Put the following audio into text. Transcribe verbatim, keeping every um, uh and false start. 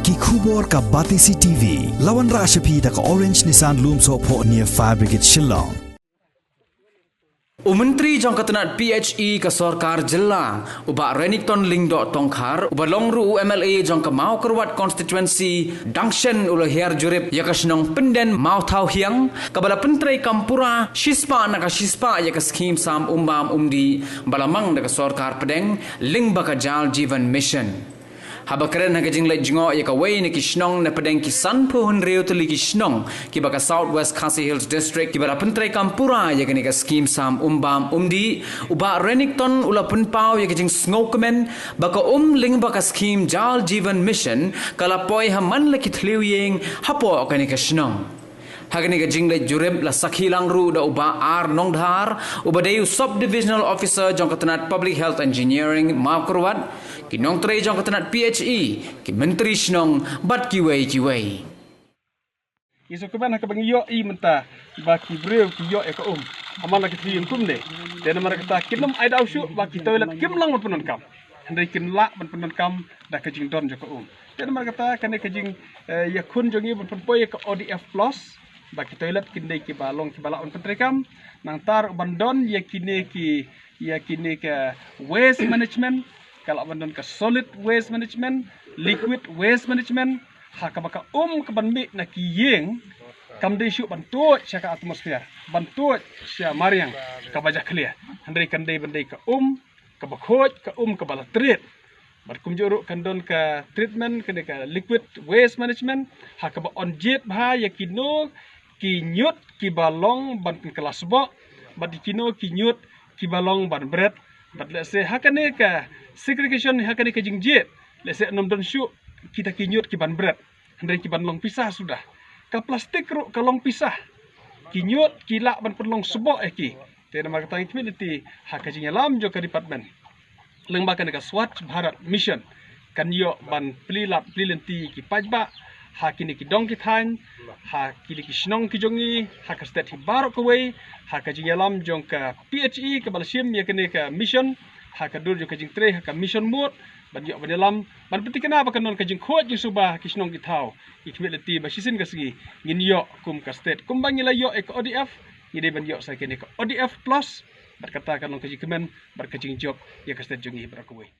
Ki khubor ka Batesi T V. La wanrah sha phi da ka Orange Nissan Lumsohphoh near Fire Brigade Shillong. U Myntri jong ka tnat P H E ka sorkar jylla, u Bah Renikton Lyngdoh Tongkhar, uba long ruh u M L A jong ka Mawkyrwat constituency, dang shen u la hiar jurip ïa ka shnong Pynden Mawthawhiang, kaba la pyntreikam pura shispah na ka shispah ïa ka skhim sam umbam umdih ba la mang da ka sorkar pdeng lyngba ka Jal Jeevan Mission. Haba kren ha ka jingleit jngoh ïa kawei na ki shnong na pdeng ki sanphew hynriew tylli ki shnong kiba ka South West Khasi Hills District kiba la pyntreikam pura ïa kane ka skhim sam umbam umdih, u Bah Renikton u la pynpaw ïa ka jingsngewkmen ba ka um lyngba ka skhim Jal Jeevan Mission ka la poi ha man la ki thliew ïing hapoh kane ka shnong. Ha kane ka jingleit jurip la sakhi lang ruh da u Bah R Nongdhar, uba dei u Sub Divisional Officer jong ka tnat Public Health Engineering Mawkyrwat, ki nongtrei jong ka tnat P H E, ki myntri shnong bad kiwei kiwei. Ngi sngewkmen ha kaba ngi ïohi mynta ba ki briew ki ïoh ïa ka um ha man la ki thliew ïing kumne. Te namar kata kin ym ai daw shuh ba ki toilet kim lah ban pyndonkam. Hynrei kin lah ban pyndonkam da ka jingdon jong ka um. Te namar kata kane ka jing, eh, ïakhun jong ngi ban pynpoi ïa ka O D F plus, ba ki toilet kin dei kiba long kiba lah ban pyntreikam. Nangta ruh ban don ïa kine ki, ïa kine ka waste management, ka lah ban don ka solid waste management, liquid waste management, ha kaba ka um kaban mih na ki ïing kam dei shuh ban tuid sha ka atmosphere, ban tuid sha mariang kaba jakhlia. Hynrei kan dei ban dei ka um kaba khuid, ka um kaba la treat. Bad kumjuh ruh kan don ka treatment, kane ka liquid waste management, ha kaba yn jied bha ïa kino ki ñiut kiba long ban pynkylla sboh, bad ïa kino ki ñiut kiba long ban bret. Bad lehse ha kane ka segregation, ha kane ka jingjied, lehse ym don shuh kita ki ñiut kiban bret, hynrei kiban long pisa suda. Ka plastik ruh ka long pisa. Ki ñiut ki lah ban pynlong sboh ïa ki. Te namar kata ngi khmih lynti ha ka jingïalam jong ka department lyngba kane ka Swachh Bharat Mission, kan ïoh ban plie lad plie lynti ki paidbah ha kine ki dong ki thaiñ, ha kine ki shnong ki jong ngi, ha ka state hi baroh kawei, ha ka jingïalam jong ka P H E kaba la shim ïa kane ka mission, ha ka dur jong ka jingtrei ha ka mission mode, ban ïoh ban ïalam ban pynthikna ba kan don ka jingkhuid jingsuba ha ki shnong ki thaw. Ngi khmih lynti ba shisien ka sngi ngin ïoh kum ka state, kumba ngi la ïoh ïa ka O D F, ngi dei ban ïoh sa kane ka O D F plus. Bad kata kan long ka jingkmen bad ka jingjop ïa ka state jong ngi baroh kawei.